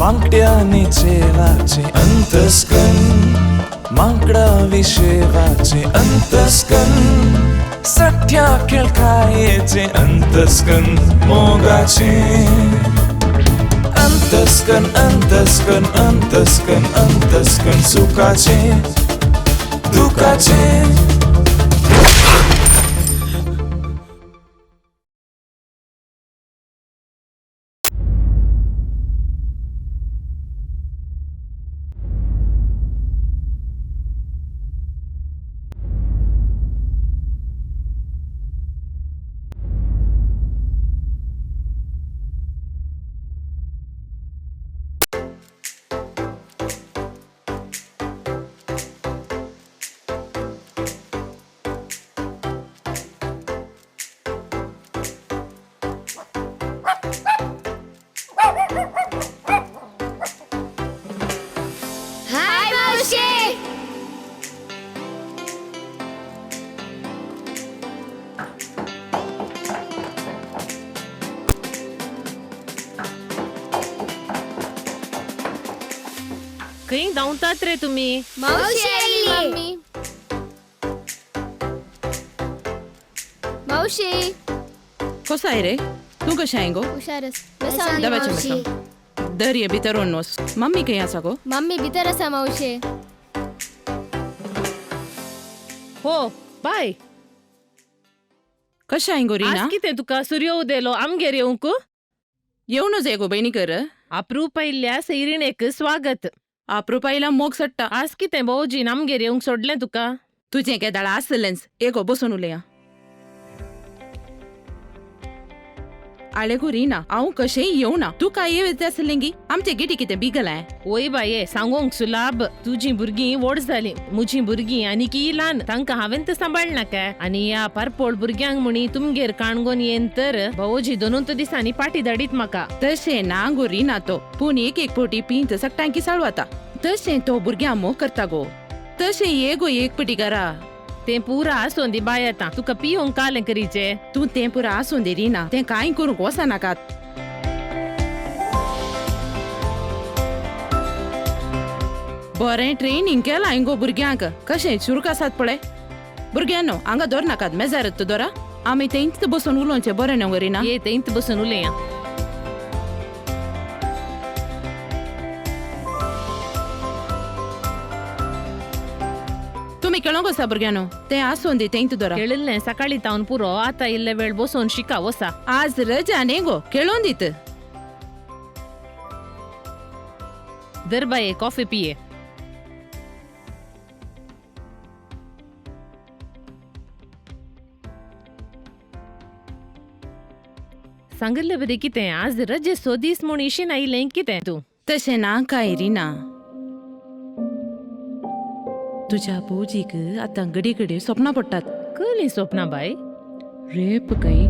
मांकड्यांनी चेवाचे अंतस्कन, माकडा विशेवाचे अंतस्कन, सठ्या खेळकायेचे अंतस्कन, मोगाचे अंतस्कन अंतस्कन अंतस्कन अंतस्कन, सुखाचे दुखाचे. हाय मावशे. खंय धांवतात रे तुमी? मावशी आयली. मम्मी, मावशी. कसो आहे रे तूं? कशें आहे गो? हुशारच बेसावली. दबाचे मावशी. मिरसांग. दर ये भितर वच. मम्मी खंय आसा गो? मम्मी भितर आसा मावशे. हो बाय. कशें आहे गो रिना? आज कितें तुका सुर्यो उदेलो आमगेर येवंक? येवनच ये गो बयनी कर. अप्रुपायल्ल्या सैरिणेक स्वागत. अप्रुपायला मोग सट्टा. आज कितें भाऊजीन आमगेर येवंक सोडलें तुका? तुजें केदाळा आसलेंच. ये गो, बसून उलया. आळे गो रिना, हांव कशेंय येवना. तुका येवच आसलें गी? आमचे गेटी कितें बिगलाय? वय बाये, सांगोंक सुलाब. तुजी भुरगीं व्हड जालीं, मुजी भुरगीं आनीकय ल्हान. तांकां हांवें तर सांबाळनाका. आनी ह्या पारपोळ भुरग्यांक म्हणी तुमगेर काणगोन येन तर भावोजी दोनूच दिसांनी पाटी धाडीत म्हाका. तशें ना गो रिना तो, पूण एक एक पटी पिंत सगटांकी साळवाता. तशें तो भुरग्यां मोग करता गो. तशें ये गो एक पटी घरा. तें पुरा आसूं दी बाय, आतां तुका पियोंक कालें करीचे. तूं तें पुरा आसूं दी रिना, तें कांय करूंक वचनाकात. बरें ट्रेनिंग केलां गो भुरग्यांक. कशें चुरूक आसात पळय भुरग्यांनो. हांगा दवर नाकात, मेजारत दवरा. आमी थंयच बसून उलोवचें बरें न्हू गो रिना? ये, थंयच बसून उलया. तुमी खेळोंक आसा भुरग्यांनो, तें आसूं दी, थंयच दवरा. केळिल्लें सकाळी तावन पुरो, आतां इल्ले वेळ बसून शिका वसा. आज रजा न्ही गो, खेळों दीत. धर बाये, कॉफी पिये. सांगिल्ले बरी कितें आज रजेचो दीस म्हूण इशीन आयलें कितें तूं? तशें ना काय रिना, तुज्या भावजीक आतां घडी घडी सपनां पडटात. कसलीं सोपनां बाय? रेप खंय.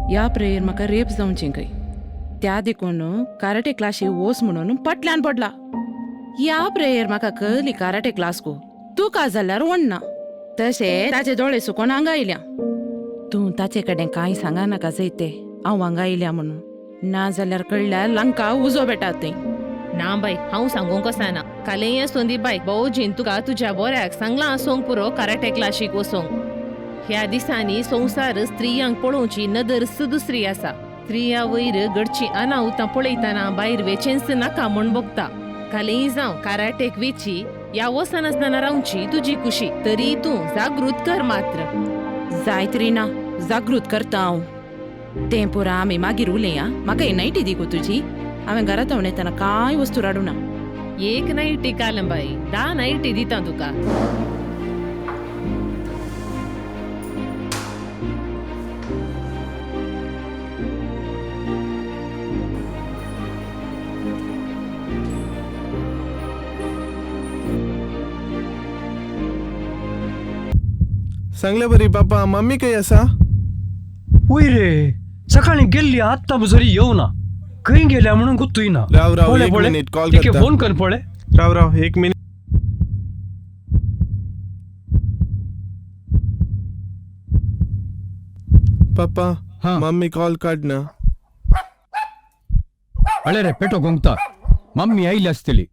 ह्या प्रेयर म्हाका रेप जावचें खंय. त्या देखून कराटे क्लासी वोस म्हणून पटल्यान पडला. ह्या प्रेयर म्हाका कहली कराटे क्लास गो, तुका जाल्यार वणना. तशें ताचे दोळे सुकोन हांगा आयल्या. तूं ताचे कडेन कांय सांगा नाका जयते हांव हांगा आयल्या म्हणून. ना जाल्यार कळ्ळ्यार लंका उजो बेटा थंय. ना बाय, हांव सांगूंक वचना. कालेय आसूं दी बाय, भावोजीन तुका तुज्या बोऱ्याक सांगलां आसूंक पुरो कराटे क्लासीक वचोंक. ह्या दिसांनी संवसार स्त्रियांक पळोवची नदर दुसरी आसा. स्त्रिया वयर घडची अनाहुतां पळयतना भायर वेचेंच नाका म्हूण भोगता. कालेय जावं, कराटेक वेची या वचनासतना रावची तुजी खुशी, तरी तूं जागृत कर मात्र. जायत रिना, जागृत करता हांव. तें पुरा आमी मागीर उलया. म्हाका ही नायटी दी गो तुजी. हांवें घरांत येतना कांय वस्तू राडूना. एक नायटी काल बाई, 10 नायटी दिता तुका. सांगले बरी बापा, मम्मी खंय आसा? वय रे, सकाळी गेल्ली आत्तां जरी येवना. खंय गेल्या म्हणून गुत्तूय ना. राव राव, पळय एक पळय मिनिट, कॉल तिके करता. फोन कर पळय. राव राव, एक मिनिट. पप्पा. हा. मम्मी कॉल काढ ना. अळे रे, पेटो गोंगता. मम्मी आयली आसतली.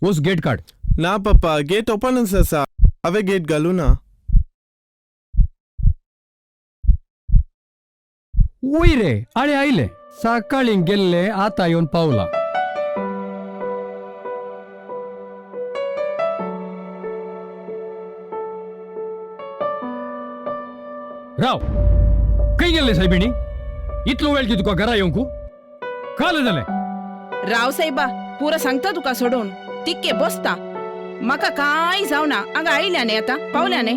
वच गेट काड. ना पप्पा, गेट ओपनच आसा, हांवें गेट घालूं ना. वय रे, आळे आयले. सकाळीं गेल्ले, आतां येवन पावला. राव, खंय गेल्ले सायबिणी? इतलो वेळ की तुका घरा येवंक काल जालें. राव सायबा, पुरा सांगता तुका सोडून. तिक्के बसता, म्हाका कांय जावना. हांगा आयल्या न्ही, आतां पावल्या न्ही.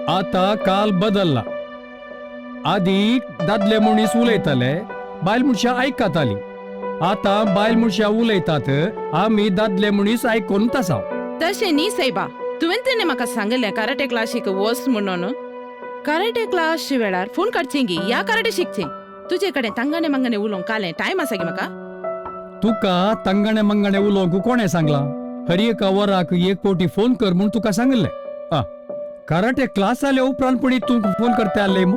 आतां काल बदलला. आदी दादले मनीस उलयताले, बायल मनशां आयकताली. आतां बायल मनशां उलयतात, आमी दादले मनीस आयकून आसा. तशें न्ही सायबा, तुवें तेणें म्हाका सांगलें कराटे क्लासीक वच म्हणून. कराटे क्लास वेळार फोन काडचें गी या कराटे शिकचें. तुजे कडेन तांगाणे मांगाणे उलोवंक कालें टायम आसा गी म्हाका? तुका तंगणे मंगणे उलोवंक कोणें सांगलां? हर एका वराक एक फावटी फोन कर म्हूण तुका सांगिल्लें. आ, कराटे क्लास जाल्या उपरांत पुणी तूं फोन करता आसलें मू.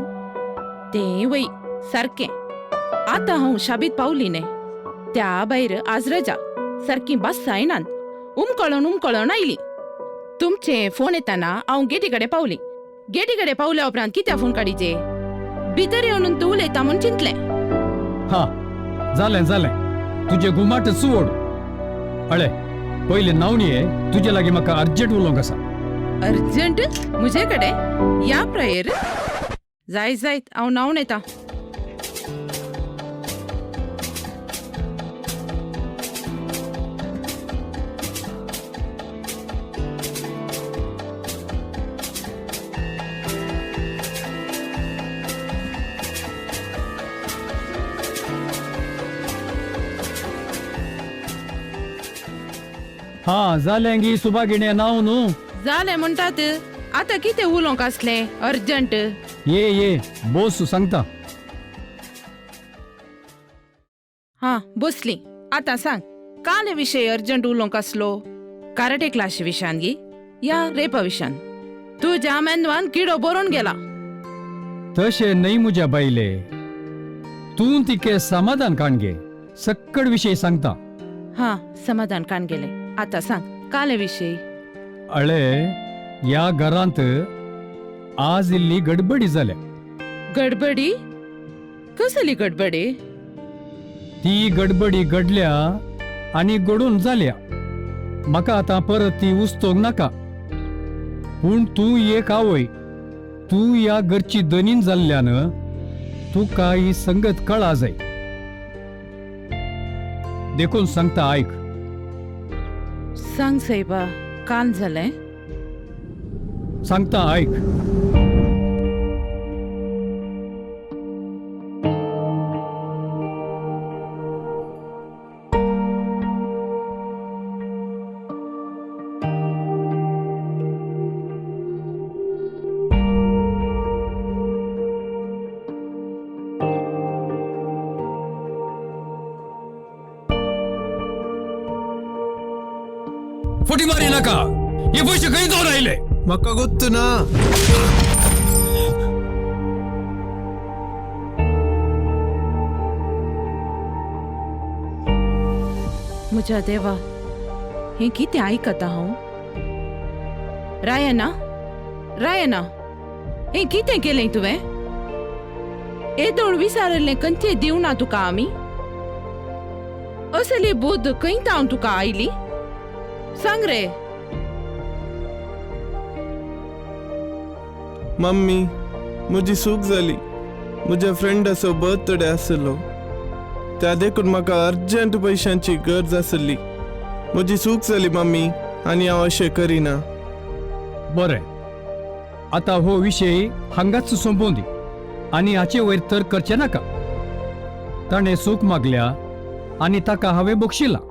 तें वय सारकें. आतां हांव शाबीत पावली न्ही. त्या भायर आज रजा, सारकी बस जायनात. उमकळोन उमकळोन आयली. तुमचे फोन येताना हांव गेटी कडेन पावली. गेटी कडेन पावल्या उपरांत कित्याक फोन काडीचे? भितर येवन तूं उलयता म्हूण चिंतलें. हा, जालें जालें, तुजें घुमाट सुवड. अळे, पयलें न्हांवन ये, तुजे लागीं म्हाका अर्जंट उलोवंक आसा. अर्जंट म्हजे कडेन या प्रायेर? जायत जायत, हांव न्हांवन येता. हा, जालें गी सुभागिणे न्हांव न्हू? जालें म्हणटात, आतां कितें उलोवंक आसलें अर्जंट? ये ये, बोस सांगता. हा, बसली. आतां सांग, काल विशय अर्जंट उलोवंक आसलो? कराटे क्लास विशयान गी या रेपा विशयान? तुज्या मेंदवान किडो बरोवन गेला. तशें न्हय म्हज्या बायले, तूं तिके समाधान काण घे, सक्कड विशय सांगता. हा, समाधान काण गेले. आतां सांग काले विशय. अळे, ह्या घरांत आज इल्ली गडबडी जाल्या. गडबडी? कसली गडबडी? ती गडबडी घडल्या आनी घडून जाल्या. म्हाका आतां परत ती उस्तोवंक नाका. पूण तूं एक आवय, तूं ह्या घरची धनीन जाल्ल्यान तुका ही संगत कळा जाय, देखून सांगता, आयक. सांग सायबा, काल जालें? सांगता, आयक. फटी मारी नाका, हे पैसे खंय जावन आयले? म्हाका गोत्तु ना. म्हज्या देवा, हें कितें आयकता हांव? रायना, रायना, हें कितें केलें तुवें? येदोळ विचारिल्लें खंयचें दिवना तुका आमी? असली बुद्द खंय तावन तुका आयली? सांग रे. मम्मी, म्हजी चूक जाली. म्हज्या फ्रेंडाचो बर्थडे आसलो, त्या देखून म्हाका अर्जंट पयशांची गरज आसली. म्हजी चूक जाली मम्मी, आनी हांव अशें करिना. बरें, आतां हो विशय हांगाच सोंपोवन दी आनी हाचे वयर तर करचें नाका. ताणें चूक मागल्या आनी ताका हांवें बक्षिलां.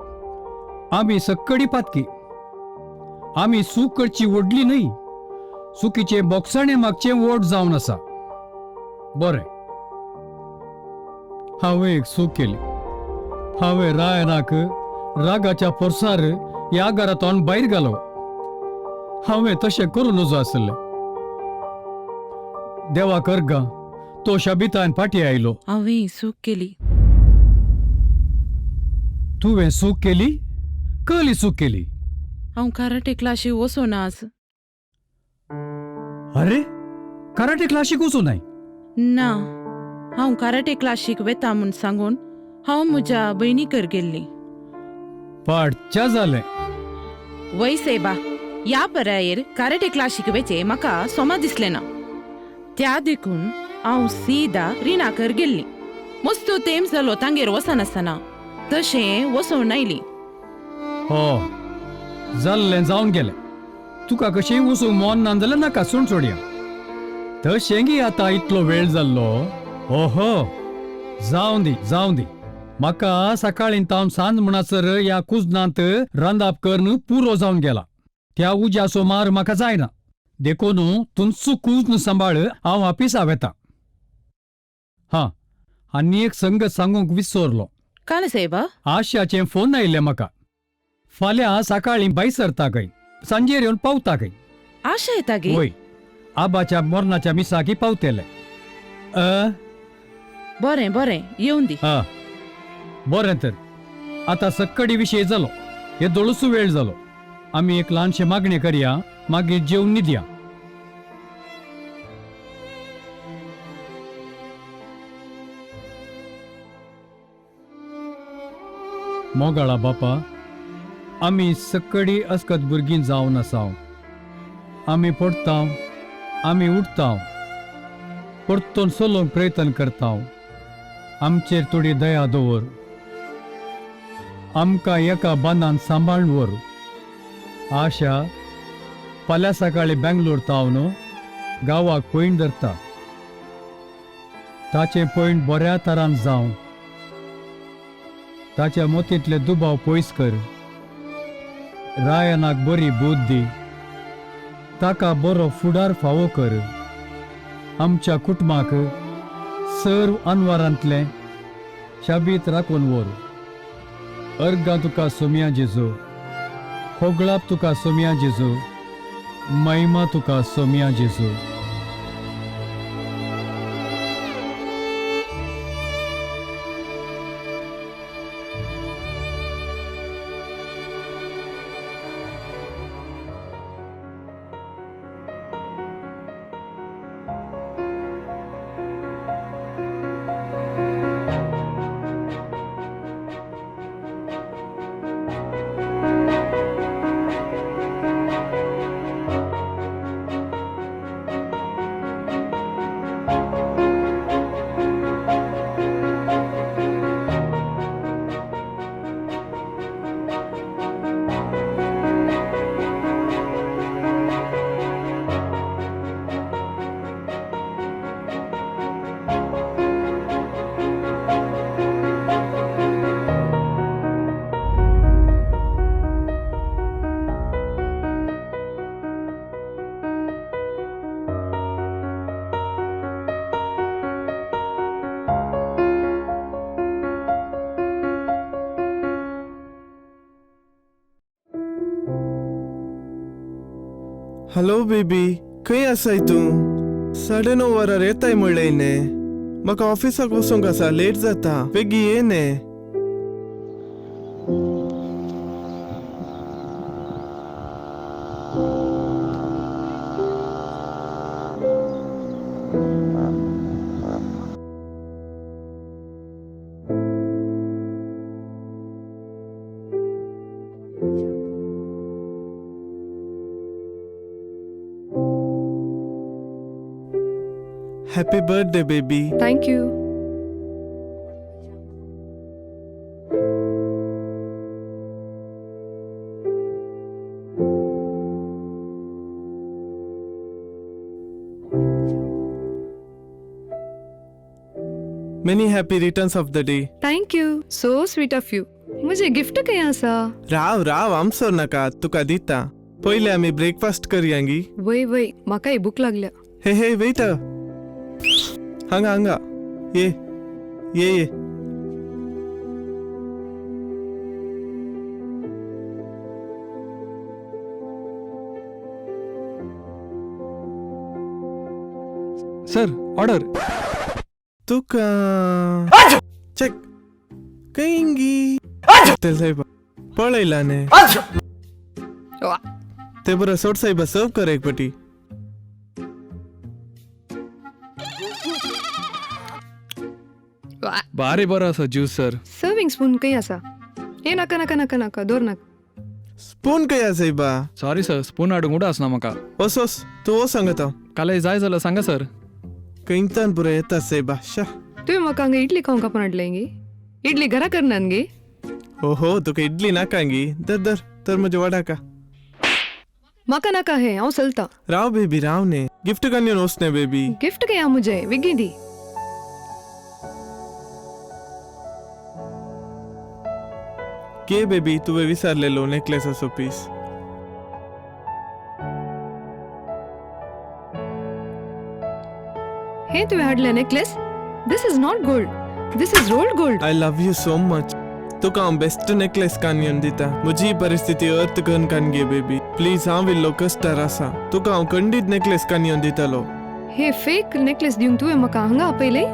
आमी सक्कडी पातकी, आमी चूक करची व्हडली न्हय, चुकीचें बोगसाणें मागचें व्हड जावन आसा. बरें, हांवें एक चूक केली. हांवें रायनाक रागाच्या फोर्सार ह्या घरांतल्यान भायर घालो. हांवें तशें करूं नजो आसलें. देवा करगा तो शबितान फाटीं आयलो. हांवें चूक केली. तुवें चूक केली, कहली चूक केली? हांव कराटे क्लाशी वचोना आज. अरे, कराटे क्लासीक वचूं नाय? ना, हांव कराटे क्लाशीक वेता म्हूण सांगून हांव म्हज्या भयणीकर गेल्ली. पाडच्या जालें. वय सायबा, ह्या परायेर कराटे क्लाशीक वेचें म्हाका सोमा दिसलें ना. त्या देखून हांव सीदा रिणाकर गेल्ली. मस्त तेम जालो तांगेर वचनासतना तशें वचोवन आयली. हो, जाल्लें जावन गेलें. तुका कशेंय वचूंक मन ना जाल्यार नाका, सोड सोडया. तशें गी आतां इतलो वेळ जाल्लो. ओहो, जावं दी जावं दी. म्हाका सकाळीं तावन सांज म्हणसर ह्या कुजनांत रांदाप करून पुरो जावन गेला. त्या उज्याचो मार म्हाका जायना, देखून तुमचो कुज्न सांबाळ, हांव आपिसा वेता. हां, आनी एक संगत सांगूंक विसरलो. काल सायबा? आशाचें फोन आयिल्लें म्हाका. फाल्यां सकाळीं भायर सरता खंय, सांजेर येवन पावता खंय. आशा येता गे? वय, आबाच्या मरणाच्या मिसाकी पावतले. बरें बरें, येवन दी. हा, बरें तर आतां सक्कडी विशय जालो, हे दोळसो वेळ जालो. आमी एक ल्हानशें मागणें करया, मागीर जेवन न्हिदया. मोगाळा बापा, आमी सक्कडी अस्कत भुरगीं जावन आसाव. आमी पडटाव, आमी उठताव, परतून चलोवंक प्रयत्न करताव. आमचेर थोडी दया दवर, आमकां एका बांदान सांबाळून व्हर. आशा फाल्यां सकाळीं बेंगलोर तावन गांवाक पयण धरता. ताचें पयण बऱ्या तरान जावं. ताच्या मोतींतले दुबाव पयस कर. रायनाक बरी बुद्द दी, ताका बरो फुडार फावो कर. आमच्या कुटुंबाक सर्व अनवारांतलें शाबीत राखून व्हर. अर्गां तुका सोमया जेजू, होगळाप तुका सोमया जेजू, महिमा तुका सोमया जेजू. हॅलो बेबी, खंय आसाय तूं? 9:30 वरार येताय म्हणलें न्ही. म्हाका ऑफिसाक वचूंक आसा, लेट जाता, बेगी ये न्ही. Happy birthday, baby. Thank you. Many happy returns of the day. Thank you. So sweet of you. मुझे गिफ्ट खंय आसा? राव राव, आमसो नाका, तुका दिता. पयले आमी ब्रेकफास्ट करया गी. वय वय, म्हाकाय भूक लागल्या. हे हे वेट, हांगा हांगा ये ये ये. Sir, order. तुका चेक खंयगी? ते साहेबा पळयला न्ही. ते बरं सोड साहेबा, सर्व कर एक पटी. भारी बरो आसा ज्यूस सर. सर्विंग स्पून खंय आसा? हे नाका नाका नाका नाका, दवर नाका. स्पून खंय आसा साहेबा? सॉरी सर, स्पून हाडूंक उडास ना म्हाका. वस वस तूं वस सांगता. कालें जाय जाल्यार सांगा सर. खंयच्यान पुरो येता साहेबा. शा तुवें म्हाका हांगा इडली खावंक आपोवन हाडलें गे? इडली घरा करनात गे? हो हो, तुका इडली नाका गी? धर धर तर म्हजे वडाका. म्हाका नाका हें, हांव चलता. राव बेबी, राव न्ही, गिफ्ट कन्यून वच न्ही बेबी. गिफ्ट खंय आहा मुजें? वेगीं दी. के बेबी, तुवें विसरलेलो नेकलेसाचो पीस. हें तुवें हाडलें necklace? This is not gold, this is rolled gold. I love you so much. तुका हांव बेस्ट नेकलेस कान दिता. म्हजी परिस्थिती अर्थ करून कान घे बेबी, प्लीज. हांव इल्लो कश्टार आसा. तुका हांव खंडीत नेकलेस कान दितलो. हे फेक नेकलेस दिवंक तुवें म्हाका हांगा आपयलें?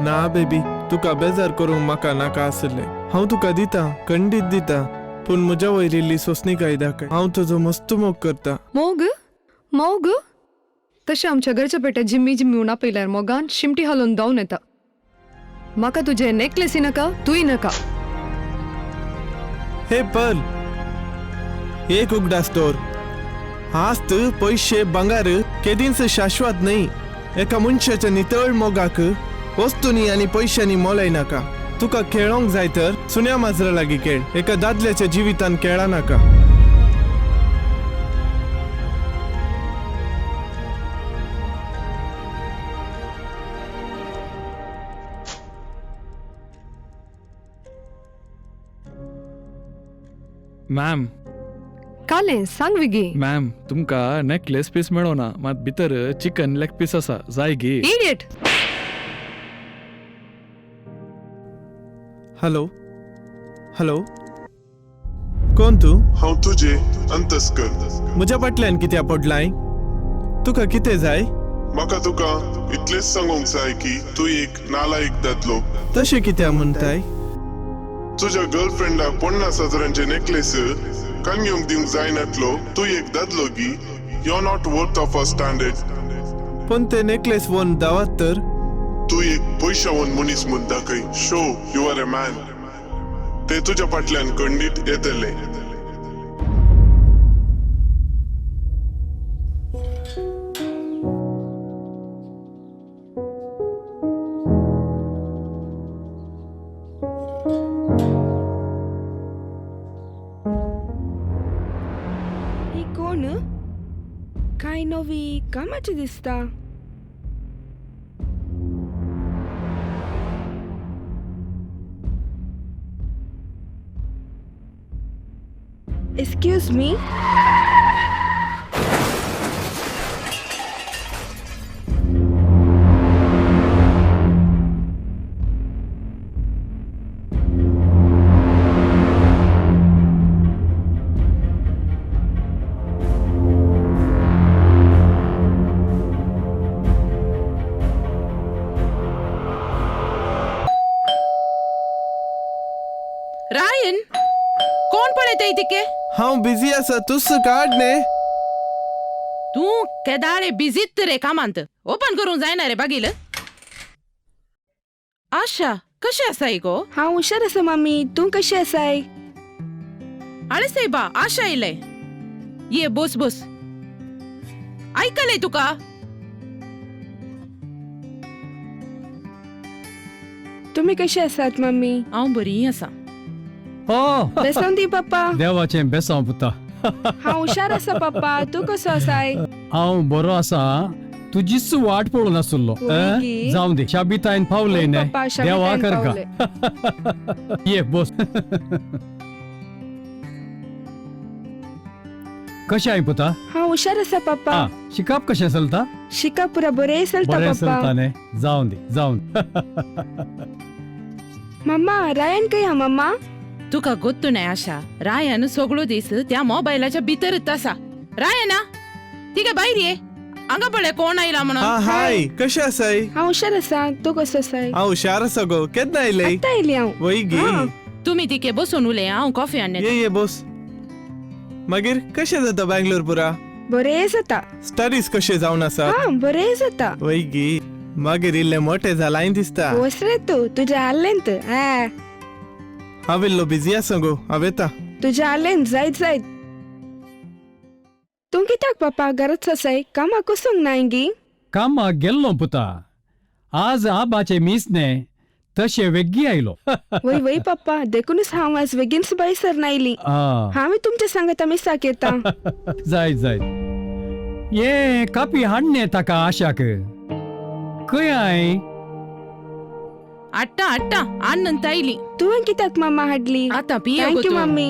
ना बेबी, तुका बेजार करूंक म्हाका नाका आसलें. हांव तुका दिता, खंडीत दिता, पूण म्हज्या वयर इल्ली सोंसणीकाय दाखय. हांव तुजो मस्त मोग करता. मोग मोग? तशें आमच्या घरच्या पेट्या जिम्मी जिम्मी म्हूण आपयल्यार मोगान शिमटी हालोवन धांवन येता. म्हाका तुजें नेकलेसय नाका, तूंय नाका. हे पर्ल, एक उगडास दवर, आस्त पयशे भांगार केदींच शाश्वत न्हय. एका मनशाच्या नितळ मोगाक वस्तूंनी आनी पयशांनी मोलाय नाका. तुका खेळोंक जाय तर सुन्या माजरा लागीं खेळ, एका दादल्याच्या जिवितान खेळा नाका. मॅम. कालें सांग वेगीं. मॅम, तुमकां नेकलेस पीस मेळोना, मात भितर चिकन लेग पीस आसा, जाय गी? इडियट. हॅलो हॅलो, कोण तूं? हांव तुजें अंतस्कर. म्हज्या फाटल्यान कित्याक पडलाय? तुका कितें जाय? म्हाका तुका इतलेंच सांगूंक जाय की तूं एक नालायक दादलो. तशें कित्याक म्हणटाय? तुज्या गर्लफ्रेंडाक 50,000 नेकलेस कान घेवंक दिवंक जायनातलो तूं एक दादलो गी? You are not worth of a standard. पूण ते नेकलेस व्हरून धांवात तर. तूं एक पयशावन मनीस म्हूण दाखय. Show you are a man. ते तुज्या फाटल्यान खंडीत येतले. ही कोण? कांय नवी कामाची दिसता. Excuse me. Ryan, कोण पळयता तिके? हांव बिजी आसा, तूंच काड न्ही. तूं केदाळे बिजीत रे कामांत, ओपन करूंक जायना रे बागील. आशा, कशें आसाय गो? हांव हुशार आसा मामी, तूं कशी आसाय? आळे सायबा, आशा येयलें. ये बोस बोस. आयकलें तुका? तुमी कशी आसात मामी? हांव बरी आसा. हो. बेसोन दी पप्पा. देवाचें बेसांव पुता. हांव हुशार आसा पप्पा, तूं कसो आसाय? हांव बरो आसा, तुजीच वाट पळोवन आसलो. होय गी? जावं दी, शाबितायन पावले होय न्ही. पप्पा, देवा शाबितायन करका. पावले. ये बोस. कशें आहे पुता? हांव हुशार आसा पप्पा. आ, शिकप कशें चलता? शिकप पुरा बरें चलता बरें पप्पा. चलता न्ही, जावं दी जावं दी. मम्मा, रायन खंय हा मम्मा? तुका गोत्तू नाय आशा, रायन सगळो दीस त्या मोबायलाच्या भितरच आसा. रायना, तिका भायर ये, हांगा पळय कोण आयला म्हणून. हा हाय, कशें आसाय? हांव हुशार आसा, तूं कसो आसाय? हांव हुशार आसा गो. केन्ना आयलें? आत्तां आयली हांव. वय गी? हा. तुमी तिके बसून उलय, हांव कॉफी हाडणे. ये ये बोस. मागीर कशें जाता बँगलोर पुरा? बरें जाता. स्टडीज कशे जावन आसा? हा बरें जाता. वय गी, मागीर इल्लें मोटें जालां दिसता. वस रे तूं, तुज्या आल्लेंत. हांव इल्लो बिजी आसा गो, हांव येता. तुज्या आल्लेंत जायत जायत. तूं कित्याक पापा घराच आसाय, कामाक वचूंक नाय गी? कामाक गेल्लो पुता, आज आबाचे मीस न्हे तशें वेग्गी आयलो. वय वय पप्पा, देखूनच हांव आज बेगीनच भायर सरन आयली. हांवें तुमच्या सांगता मिसाक येता. जायत जायत. ये कापी हाडणे ताका आशाक. खंय I? हाडटा हाडटा, आनंद आयली. तुवें कित्याक मामा हाडली? आतां पिये गो thank you तूं. मम्मी.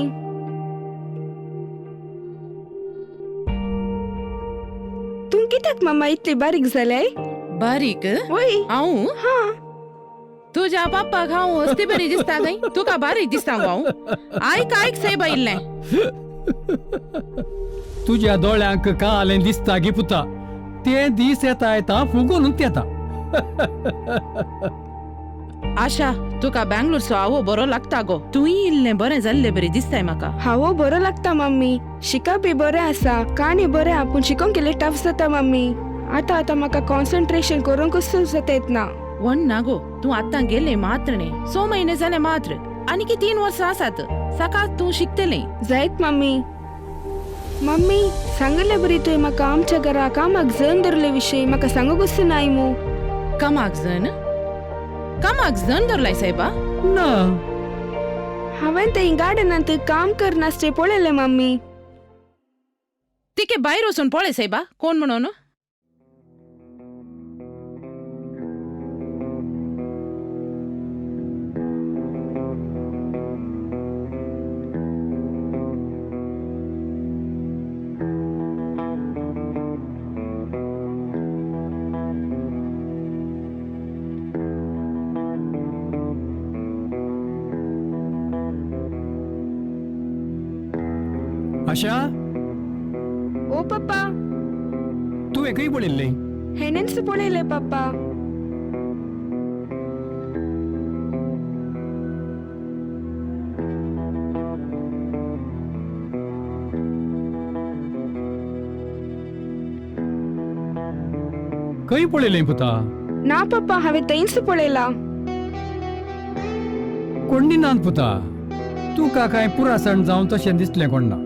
तूं कित्याक मामा इतली बारीक जाल्याय? बारीक? वय. हांव? हा. तुज्या पप्पाक हांव हस्ती बरी दिसता खंय, तुका बारीक दिसता गो हांव. आयक आयक सायबा इल्लें. तुज्या दोळ्यांक कालें दिसता गी पुता, ते दीस येता येता फुगून येता. आशा, तुका बँगलोरचो हावो बरो लागता गो, तूंय इल्लें बरें जाल्लें बरी दिसताय म्हाका. हावो बरो लागता मम्मी, शिकप बी बरें आसा, काणी बरें आहा, पूण शिकोंक इल्लें टफ जाता मम्मी. आतां आतां म्हाका कॉन्सन्ट्रेशन करूंकच जाता येतना. वन ना गो, तूं आतां गेलें मात्र न्ही, 6 म्हयने जाले मात्र, आनीक 3 वर्सां आसात, सकाळ तूं शिकतलें. जायत मम्मी. मम्मी सांगले बरी तुवें म्हाका आमच्या घरा कामाक जण धरले विशय म्हाका सांगूंकच नाय मू. कामाक जण? कामाक जण धरलाय सायबा? ना. हांवें थंय गार्डनांत काम करनासचें पळयलें मम्मी. तिके भायर वचून पळय सायबा कोण म्हणून. आशा. ओ पप्पा. तुवें खंय पळयल्लें? हेणेंच पळयलें पप्पा. खंय पळयलें पुता? ना पप्पा, हांवें थंयच पळयलां. कोण्णी नान पुता, तुका कांय पुरासण जावन तशें दिसलें कोण ना.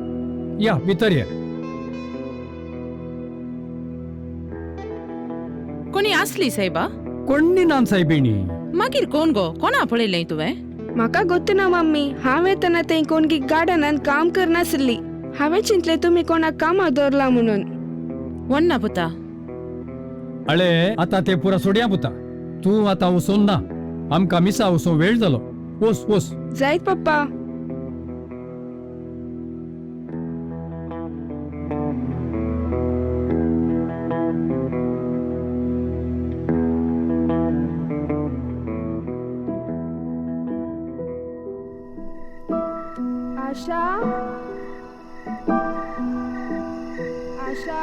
या भितर ये. कोणी आसली सायबा? कोण्णी नान सायबिणी. मागीर कोण गो, कोणा पळयलें तुवें? म्हाका गोत्त ना मम्मी, हांव येतना थंय कोण गार्डनांत काम करनासली. हांवें चिंतलें तुमी कोणाक कामाक दवरला म्हणून. वन्ना पुता. अळे आतां ते पुरा सोडया पुता, तूं आतां वचून ना, आमकां मिसा वचूंक वेळ जालो. वच वच. जायत पप्पा. आशा, आशा.